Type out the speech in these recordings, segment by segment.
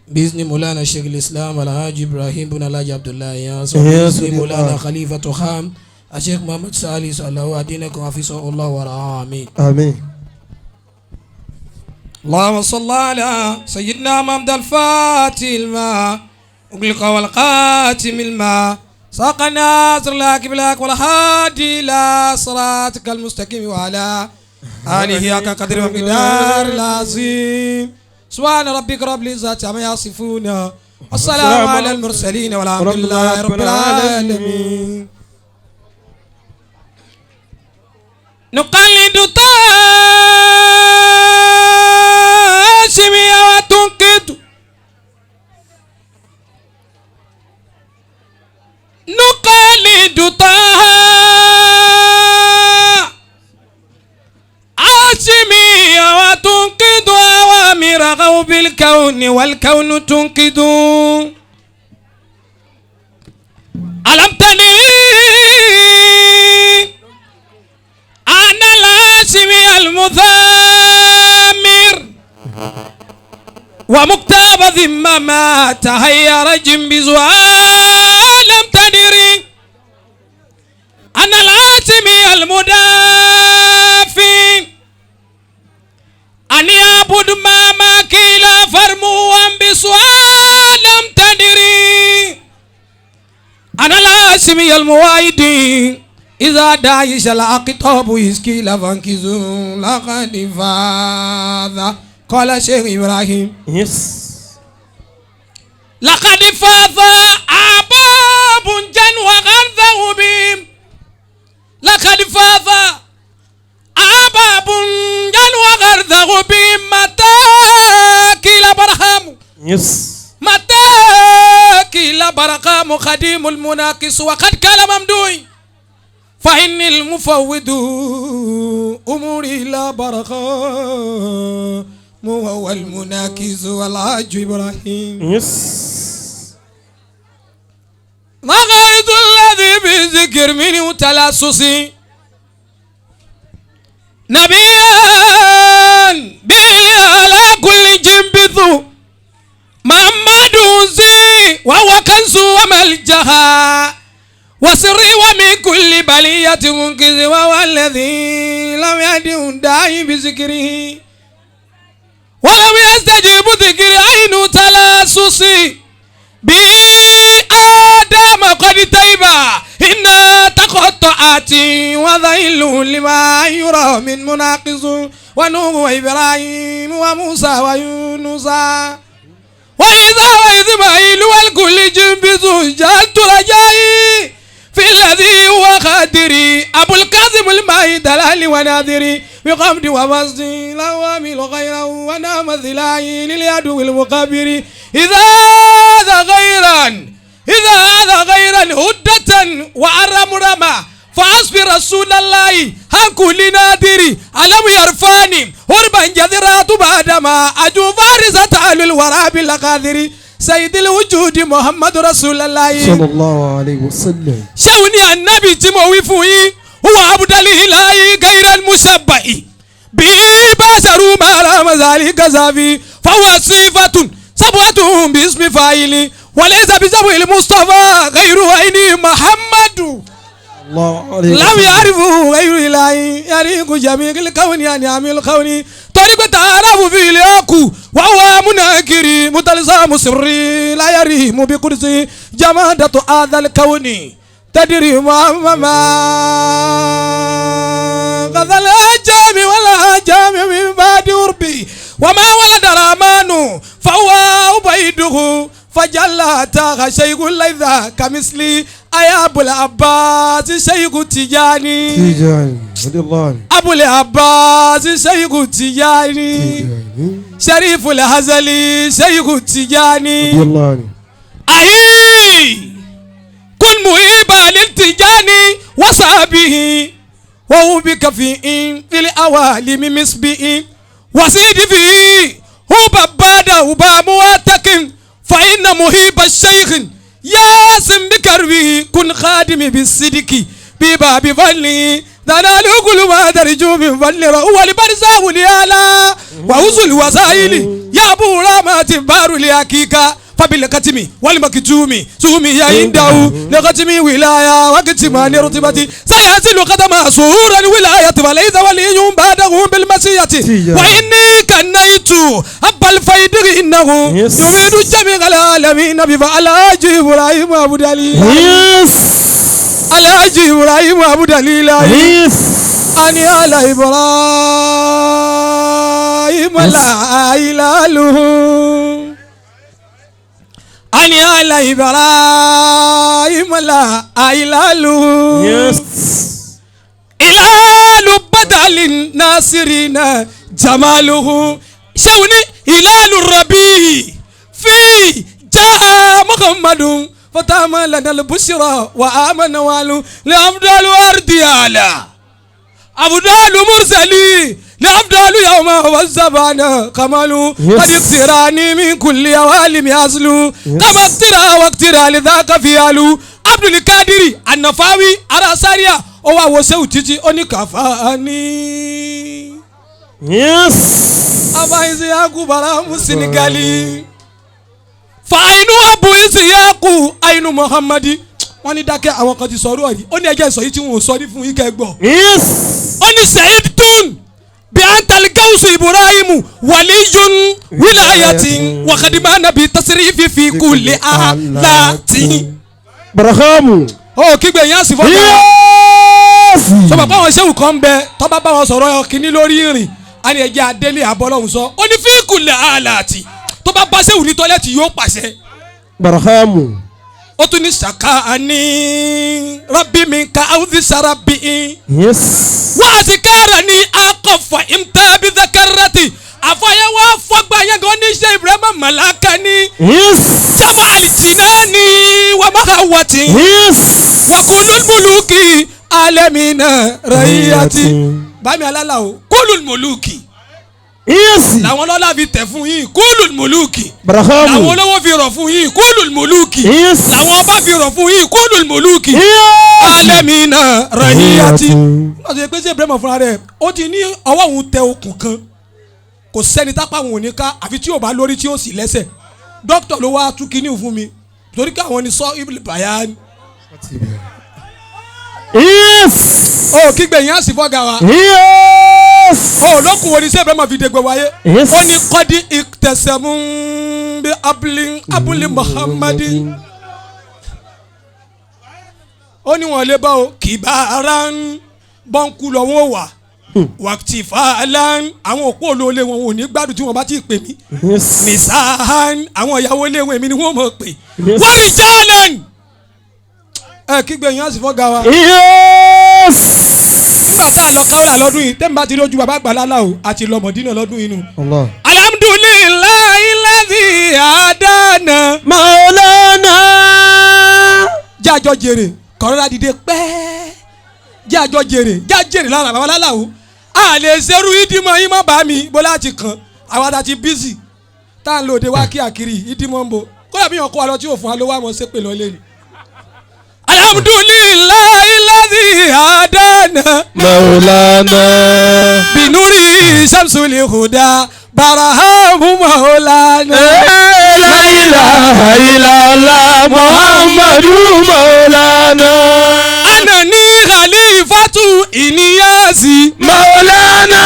بإذن مولانا شيخ الإسلام الحاج إبراهيم بن الحاج عبد الله ياس يا وبإذن سيدي مولانا الله. خليفة خام الشيخ محمد سالي صلى الله عليه وحفظه الله ورعاه آمين. آمين. اللهم صل على سيدنا محمد الفاتح الماء أغلق والقاتم الماء ساق الناصر لك بلاك والهادي إلى صراطك المستقيم وعلى آله حق قدر ومقدار العظيم. سبحان ربك رب العزة عما يصفون والسلام على المرسلين والحمد لله رب العالمين. نقلد تاشمية وتنقد نقلد طه عاشمية وتنقد أوامر غوب الكون والكون تنقد. ألم تدري أنا الهاشمي المثامر ومكتاب ذمة ما تهير جنبزها. ألم تدري أنا الهاشمي المدافع أن يعبد ما ما كلا فرموا بسوا. ألم تدري أنا الهاشمي الموايد إذا دايش الأقطاب يسكي لفانكزو لقد فاز. قال شيخ إبراهيم Yes. لقد فاز أباب جن وغرذه بهم. لقد فاز أباب جن وغرذه بهم. متى كلا برهام Yes. متى كلا برقام خديم المناقص وقد كان ممدوي فإني المفوض أموري لا برقام وهو المناكز والحاج إبراهيم. Yes. ما غيرت الذي بذكر منه تلاسسي نبيا به على كل جنب محمد زي وهو كنز وملجها وسري ومن كل بلية منقذ وهو الذي لم يهده داعي بذكره ولم يستجب ذكر عين تلاسسي بآدم قد تيبا إن تقطعت وذيل لما يرى من مناقص ونوح وإبراهيم وموسى ويونس وإذا وإسماعيل والكل جنبز جعلت رجائي في الذي هو قادري أبو القاسم الماء دلال وناذري بقمد ومسجد لا أعمل غيره ونام ذلاي للعدو المقابر. إذا هذا غيرا إذا هذا غيرا هدة وأرم رمى فأصبر رسول الله عن كل نادر. ألم يرفاني هربا جذرات بعدما أجو فارسة أهل الورى بالقادر سيد الوجود محمد رسول الله صلى الله عليه وسلم. شوني النبي تموي فوي هو عبد الإله غير المشبع به بشر ما رام ذلك زافي فهو صفة سبعة باسم فاعل وليس بسبع المصطفى غير عيني محمد الله عليه لم وسلم. يعرفه غير إلهي يريق جميع الكون يعني عامل الكون طريق تعرف في الياكو وهو مناكري متلزم سري لا يريم بكرسي جمادة هذا الكون تدري ما غذا الأجام والأجام من بعد أربي وما ولد رحمن فهو عبيده فجل تاغ شيخ ليس كمثلي أيا أبو العباس شيخ تجاني تيجاني رضي الله عنه. أبو العباس شيخ تجاني تيجاني شريف الهزلي شيخ تجاني رضي الله عنه. أي كن مهيبا للتجاني وصحبه وهو بكفي في الأوالم مسبئ وسيد فيه هو ببادا وبامواتك فإن مهيب الشيخ ياسم بكربه كن خادم بالصدق بباب فني تنال كل ما ترجو من فضل والبرزاء لأعلى ووصل الوسائل يا أبو رامة بار الحقيقة فبالكتم والمكتوم سومي عنده لختم ولاية وكتمان رتبتي سينزل قدم سور الولاية وليس ولي بعده بالمسية وإني كنيت أبا الفيد إنه يريد جميع العالمين بفعل إبراهيم أبو دليل الحاج إبراهيم أبو دليل أني على إبراهيم لا إله أني على إبراهيم لا إله إلال بدل الناصرين جماله شوني إلال الربيع في جاء محمد فتام لنا البشرى وآمن والو لأفضل أرض أفضل مرسلي لأفضل يوم والزبان كمالو قد اقتراني من كل عوالم يصلو كما اقترى واقترى لذاك فيالو عبد القادر النفاوي أراساريا أو وسو تيجي أني كفاني Yes. أبا إزياكو برام سنغالي fàáyínú abu isiyaku àyínú muhammadi wọ́n ní dákẹ́ àwọn kan ti sọ̀rọ̀ yìí ó ní ẹjẹ́ sọ yìí tí wọn ò sọ ní fún yín kẹgbọ́. Yes. ó ní sẹ́yìn tún bí antali gawusu ibrahimu waliyun wilayatin wakadima nabi tasiri fifi kulli alati. Barahamu. Ó kígbe yẹn á sì fọ́ Yes. sọgbà pé àwọn sẹ́wù kan bẹ tọ́ba bá wọn sọ̀rọ̀ kínní lórí ìrìn á ní ẹjẹ́ adélé àbọ̀lọ́hùn sọ ó ní fi kulli alati tó bá bá sẹ́wù ní tọ́lẹ́tì yóò pàṣẹ. Barahamu. Ó tún ní saka ní rabbi mi ka awudi sara bi in. Yes. Wáàsí kára ní akọ̀fà imtabi zakarati àfọyẹ́ wá fọgbà yẹn gan ní ṣe Ibrahima malaka ní. Yes. Sábà àlìjìnnà ní wàmáhàwàtì. Yes. Wàkúlùmùlùkì alẹ́mìnà rẹ̀yàtì. Bámi alálà o kúlùmùlùkì Yes. làwọn ọlọ́lá fi tẹ̀ fún yín kúlùmùlùkì Barahamu. làwọn olówó fi rọ̀ fún yín kúlùmùlùkì Yes. làwọn ọba fi rọ̀ fún yín kúlùmùlùkì Yes. alẹ́mìnà rẹ̀yàtì. Wọ́n ti pé ṣé Ibrahima fúnra rẹ̀ ó ti ní ọwọ́ òun tẹ okùn kan kò sẹ́ni tápá òun ò ní ká àfi tí yóò bá lórí tí yóò sì lẹ́sẹ̀ dókítà ló wá tú kinní fún mi torí káwọn ni sọ ibùdó bàyá. Yes. Ó kígbe yẹn á sì fọ́gà wa. Yes. Ó lókun wo ni ṣé Ibrahima fi dégbò wáyé. Yes. Ó ní kọ́dí ìtẹ̀sẹ̀mú bí abúlé abúlé muhammadi. Ó ní wọn lè bá o kìbára ń bọ́ńkú lọ́wọ́ wà wàtífàlà ń àwọn òkú olóolé wọn ò ní gbádùn tí wọn bá ti pè mí. Yes. Nisahan àwọn ìyàwó ilé wọn èmi ni wọn mọ̀ pé. Yes. Wọ́n rí jálẹ̀n. Ẹ kígbe yẹn á sì fọ́ ga wa. Yes. Nígbà tá a lọ káwọ́là lọ́dún yìí tẹ́mi bá ti lójú bàbá àgbàlá o àti lọ Mọ̀dínà lọ́dún yìí nù. Allah. Alhamdulillahi alladhi hadana. Maulana. Jẹ́ àjọ jèrè kọ̀rọ̀lá dìde pẹ́ẹ́ jẹ́ àjọ jèrè jẹ́ àjèrè lára bàbá láláwo a lè ṣerú ìdímọ̀ yín mọ́ bá mi bó láti kàn àwa ta ti bísì tá à ń lòde wá kíákiri ìdímọ̀ ń bo kódà bí yàn kó wa lọ tí yóò fún wa lówó àmọ́ ṣépè lọ lé ni. Alhamdulillahi alladhi hadana. Maulana. Binuri shamsul huda barahamu maulana. La ilaha illallah Muhammadu Maulana. Anani khalifatu ìníyàsí. Maulana.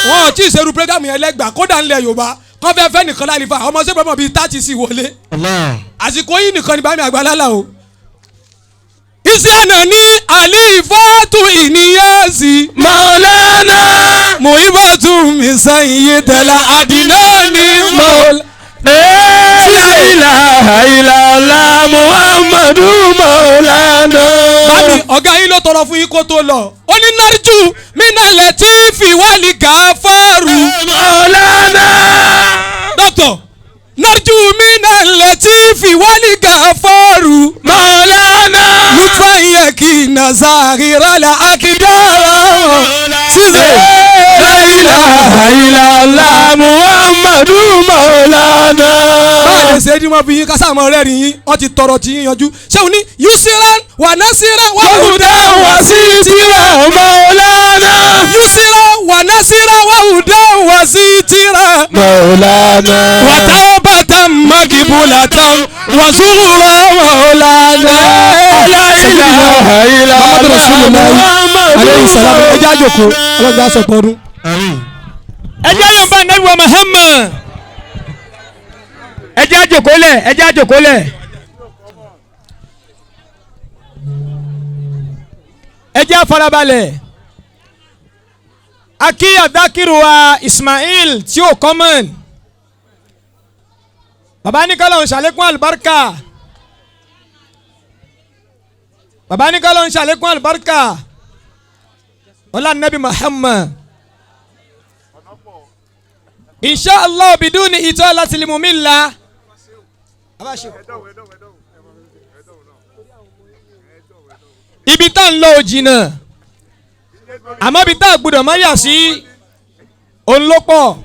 Wọn ò tí ì ṣerú pírẹ́gàmù yẹn lẹ́gbàá kódà ńlẹ̀ Yorùbá kọ́ fẹ́ fẹ́ nìkan lálifa ọmọ sẹ́gbẹ́ mọ̀ bíi 30 sí wọlé. Allah. Àsìkò yìí nìkan ni bámi àgbàlálà o. Iṣẹ́ àná ní àlìfáàtù ìníyàsí. Maulana. Muhibatu mi sẹ́yìn tẹ̀lá àdínà ní mọ́ọ́lá. La ilaha illallah Muhammadu Maulana. Bámi ọ̀gá yín ló tọrọ fún yín kó tó lọ. Ó ní náríjù mínàlẹ̀ tí fìwálì gàfárù. Maulana. Dọ́kítọ̀ náríjù mínàlẹ̀ tí fìwálì gàfárù. Maulana. Lutfa yẹ kí nazari rálá akidara. Sísè. La ilaha illallah Muhammadu Maulana. Báà lè ṣe é dín wọn fi yín kásámọ rẹ́rìn yín, wọ́n ti tọrọ tí yín yanjú. Ṣé o ní yusiran wà nasiran wà Wàhùdà hudan wà sí tìrà Maulana. Yusiran wà nasiran wà hudan wà sitiran. Maulana. Wa tawbatan makbulatan wa zuhura. Maulana. La ilaha illallah Muhammadu Rasulullah Muhammadu aleyhi salam. Ẹ jẹ́ àjòkó ọlọ́dún aṣọ pọ̀ọ́dún. Ẹ jẹ́ yorùbá nẹ́bí wa Muhammad. Ẹ jẹ́ àjòkólẹ̀, ẹ jẹ́ àjòkólẹ̀. Ẹ jẹ́ àfarabalẹ̀. Akí àdákìrò wa Ismail tí ó common. Bàbá ní kọ́lọ̀ ń ṣàlékún àlùbáríkà. Bàbá ní kọ́lọ̀ ń ṣàlékún àlùbáríkà. Ọlá nẹ́bí Muhammad. Inshallah biduni italatil mumilla. Ibi tá ń lọ ò jìnnà, àmọ́ ibi tá a gbọ́dọ̀ má yà sí òun ló pọ̀.